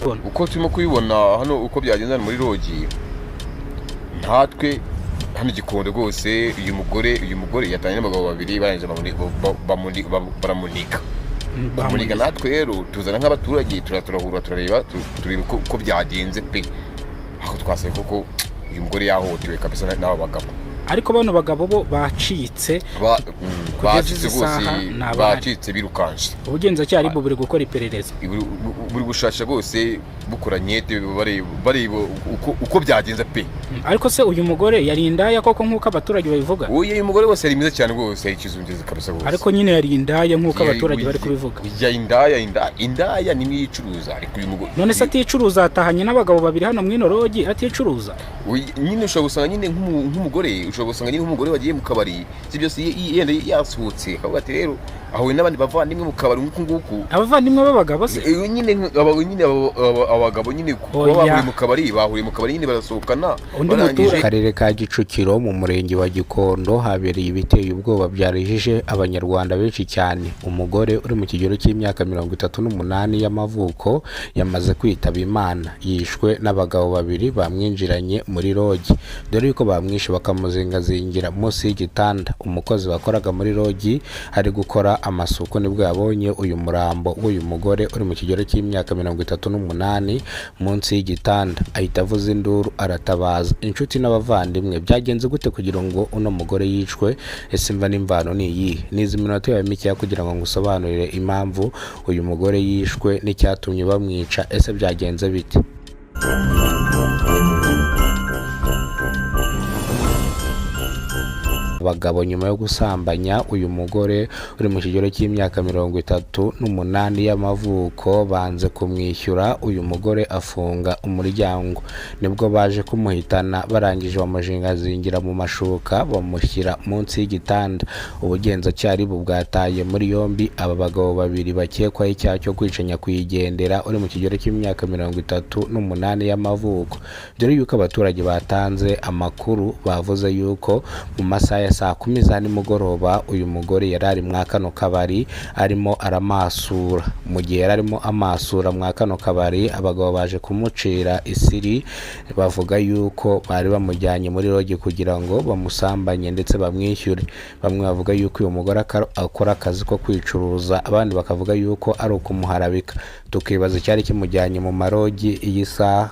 Uko turimo kubibona hano, uko byagenze hano muri lodge, ntatwe hano Gikondo rwose, uyu mugore yatanye n'abagabo babiri, barangije baramunika. Bamuniga. Natwe rero tuzana nk'abaturage, turahura, turareba, tureba uko byagenze pe. Aho twasanga koko uyu mugore yahohotewe kabisa n'aba bagabo. Ariko bano bagabo bo bacitse. Kugeza Bacitse izi rwose. saha ni abahari. Bacitse birukanse. Ubugenzacyaha RIB buri gukora iperereza. Buri gushakisha rwose, bukora enquête, bareba uko byagenze pe. Ariko se uyu mugore yari indaya koko nk'uko abaturage babivuga? Uyu mugore wose yari mwiza cyane rwose, yari ikizungezi kabisa rwose. Ariko nyine yari indaya nk'uko abaturage bari kubivuga? Ya, indaya, indaya nimwe yicuruza, ariko uyu mugore None se aticuruza, atahanye n'abagabo babiri hano mw'ino lodge aticuruza? Nyine ushobora gusanga nyine nk'umugore, ushobora gusanga nyine nk'umugore wagiye mu kabari, si byose, yenda yasohotse akavuga ati rero ahuye n'abandi bavandimwe mu kabari nk'uku nguku. Abavandimwe b'abagabo se? Nyine nyine abagabo nyine kuba Oya. bahuriye mu kabari nyine barasohokana, Undi barangije. muturage. Karere ka Kicukiro, mu murenge wa Gikondo, habereye ibiteye ubwoba byarijije Abanyarwanda benshi cyane. Umugore uri mu kigero cy'imyaka 38 y'amavuko yamaze kwitaba Imana, yishwe n'abagabo babiri bamwinjiranye muri lodge, dore yuko bamwishe bakamuzingazingira munsi y'igitanda. Umukozi wakoraga muri lodge ari gukora amasuku nibwo yabonye uyu murambo w'uyu mugore uri mu kigero cy'imyaka 38 munsi y'igitanda, ahita avuza induru, aratabaza inshuti n'abavandimwe. Byagenze gute kugira ngo uno mugore yicwe? Ese imva n'imvano ni iyihe? Nizi iminota yawe mikeya kugira ngo ngusobanurire impamvu uyu mugore yishwe n'icyatumye bamwica. Ese byagenze bite? Abagabo nyuma yo gusambanya uyu mugore uri mu kigero cy'imyaka 38 y'amavuko, banze kumwishyura. Uyu mugore afunga umuryango, nibwo baje kumuhitana, barangije bamuzingazingira mu mashuka, bamushyira munsi y'igitanda. Ubugenzacyaha bwataye muri yombi aba bagabo babiri bakekwaho icyaha cyo kwica nyakwigendera uri mu kigero cy'imyaka 38 y'amavuko, dore yuko abaturage batanze amakuru, bavuze yuko mu masaha ya saa 10 za nimugoroba uyu mugore yari ari mwa kano kabari arimo aramasura. Mu gihe yari arimo amasura mwa kano kabari, abagabo baje kumucira isiri, bavuga yuko bari bamujyanye muri lodge kugira ngo bamusambanye ndetse bamwishyure. Bamwe bavuga yuko uyu mugore akora akazi ko kwicuruza, abandi bakavuga yuko ari ukumuharabika. Tukibaza icyari kimujyanye mu ma lodge iyi saha.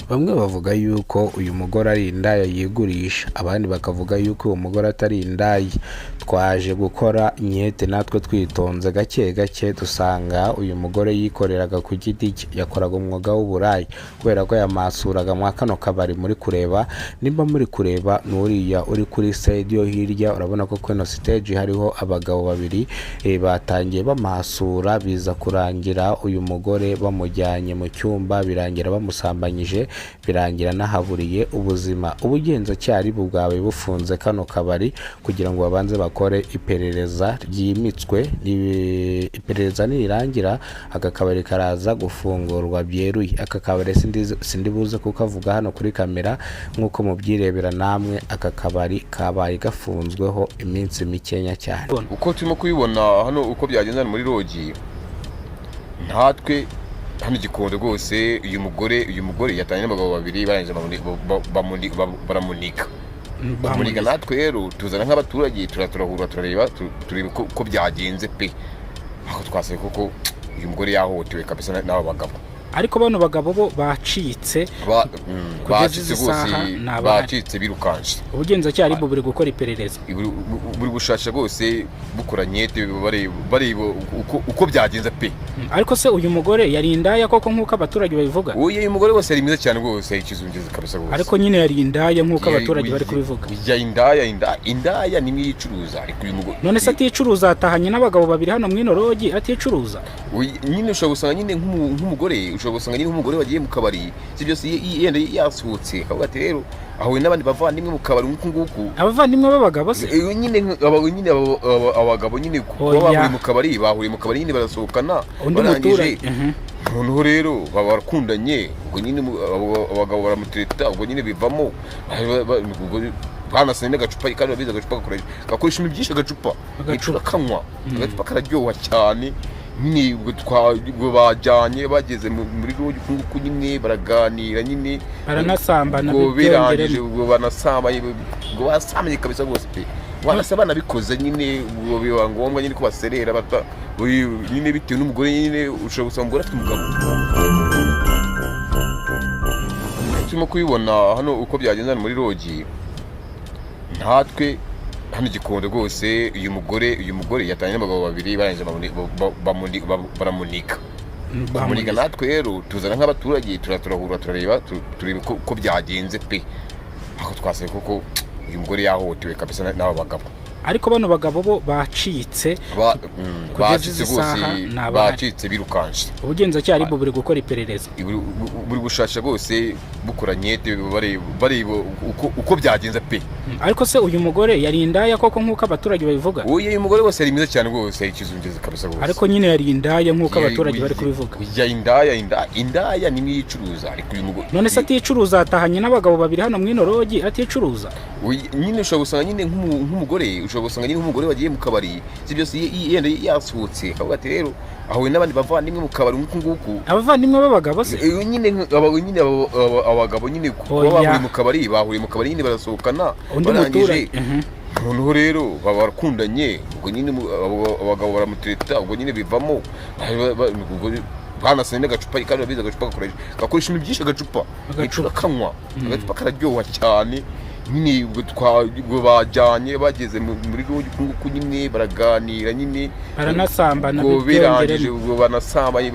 Bamwe bavuga yuko uyu mugore ari indaya yigurisha, abandi bakavuga yuko uyu mugore atari indaya. Twaje gukora enquête natwe twitonze gake gake, dusanga uyu mugore yikoreraga ku giti cye, yakoraga umwuga w'uburaya, kubera ko yamasuraga mwa kano kabari muri kureba. Nimba muri kureba, n'uriya uri kuri side yo hirya, urabona ko kuri ino stage hariho abagabo babiri, batangiye bamasura, biza kurangira uyu mugore bamujyanye mu cyumba, birangira bamusambanyije, birangira nahaburiye ubuzima. Ubugenzacyaha bwawe bufunze kano kabari kugira ngo babanze bakore iperereza ryimitswe. Iperereza nirirangira, aka kabari karaza gufungurwa byeruye. Aka kabari sindi buze kukavuga hano kuri kamera, nk'uko mubyirebera namwe, aka kabari kabaye gafunzweho iminsi mikenya cyane. Uko turimo kubibona hano, uko byagenze hano muri lodge, ntatwe hano Gikondo rwose, uyu mugore yatanye n'abagabo babiri, barangije baramunika. Bamuniga. Natwe rero tuzana nk'abaturage, turahura, turareba, tureba uko byagenze pe. Aho twasanga koko uyu mugore yahohotewe kabisa n'aba bagabo. Ariko bano bagabo bo bacitse. Kugeza Bacitse izi rwose. saha ni abahari. Bacitse birukanse. Ubugenzacyaha RIB buri gukora iperereza. Buri gushakisha rwose, bukora enquête, bareba uko byagenze pe. Ariko se uyu mugore yari indaya koko nk'uko abaturage babivuga? Uyu mugore wose yari mwiza cyane rwose, yari ikizungezi kabisa rwose. Ariko nyine yari indaya nk'uko abaturage bari kubivuga? Ya, indaya, indaya nimwe yicuruza, ariko uyu mugore None se aticuruza, atahanye n'abagabo babiri hano mw'ino lodge aticuruza? Nyine ushobora gusanga nyine nk'umugore, ushobora gusanga nyine nk'umugore wagiye mu kabari, si byose, yenda yasohotse akavuga ati rero ahuye n'abandi bavandimwe mu kabari nk'uku nguku. Abavandimwe b'abagabo se? Nyine abagabo nyine kuba Oya. bahuriye mu kabari nyine barasohokana, Undi barangije muturage. Noneho rero baba barakundanye, ubwo nyine abagabo baramutereta, ubwo nyine bivamo ubwo banasanye n'agacupa, kandi urabizi agacupa gakoresha ibintu byinshi. Agacupa Agacupa. kanywa, agacupa kararyoha cyane. Nyine ubwo bajyanye bageze muri lodge uku nguku nyine baraganira nyine. Baranasambana. Ubwo birangije. Byongeremo. Ubwo banasambanye, ubwo basambanye kabisa rwose pe, wanasa banabikoze nyine, ubwo biba ngombwa nyine ko baserera bata nyine bitewe n'umugore nyine. Ushobora gusanga umugore afite umugabo. Turimo kubibona hano uko byagenze hano muri lodge, ntatwe hano i Gikondo rwose. Uyu mugore yatanye n'abagabo babiri, barangije baramunika. Kumurika. Natwe rero tuzana nk'abaturage, turahura, turareba, tureba uko byagenze pe. Aho twasabye koko uyu mugore yahohotewe kabisa n'aba bagabo. Ariko bano bagabo bo bacitse. Kugeza Bacitse izi rwose. saha ni abahari. Bacitse birukanse. Ubugenzacyaha aribwo buri gukora iperereza. Buri gushakisha rwose, bukora nyete, bareba uko byagenze pe. Ariko se uyu mugore yari indaya koko nk'uko abaturage babivuga? Uyu mugore wose yari mwiza cyane rwose, yari ikizungezi kabisa rwose. Ariko nyine yari indaya nk'uko abaturage bari kubivuga. Ya, indaya, indaya nimwe yicuruza, ariko uyu mugore None se aticuruza, atahanye n'abagabo babiri hano mw'ino lodge, aticuruza? Nyine ushobora gusanga nyine nk'umugore, ushobora gusanga nyine nk'umugore wagiye mu kabari, si byose, yenda yasohotse akavuga ati rero ahuye n'abandi bavandimwe mu kabari nk'uku nguku. Abavandimwe b'abagabo se? Nyine abagabo nyine kuba Oya. bahuriye mu kabari nyine barasohokana. Undi Barangije, muturage. Noneho rero baba barakundanye, ubwo nyine abagabo baramutereta, ubwo nyine bivamo ubwo banasanye n'agacupa. Kandi urabizi agacupa gakoresha ibintu byinshi, agacupa. Agacupa. Kanywa agacupa kararyoha cyane nyine. Ubwo bajyanye bageze muri lodge uku nguku nyine baraganira nyine. Baranasambana. Ubwo birangije. Byongeremo. Ubwo banasambanye,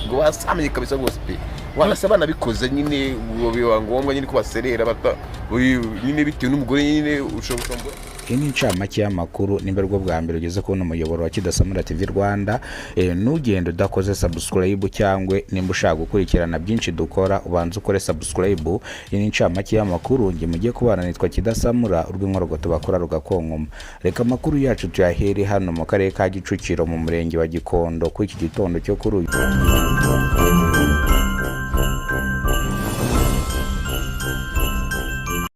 ubwo basambanye kabisa rwose pe, wanasa banabikoze nyine, ubwo biba ngombwa nyine ko baserera bata nyine bitewe n'umugore nyine. Ushobora gusanga umugore Iyi ni incamake y'amakuru. Nimba aribwo bwa mbere ugeze kubona umuyoboro wa Kidasamura TV Rwanda, ntugende udakoze subscribe, cyangwa nimba ushaka gukurikirana byinshi dukora, ubanza ukore subscribe. Iyi ni incamake y'amakuru. Njye mugiye kubana nitwa Kidasamura, urw'inkorogoto bakora rugakonkoma. Reka amakuru yacu tuyahere hano mu karere ka Kicukiro, mu murenge wa Gikondo, kuri iki gitondo cyo kuri uyu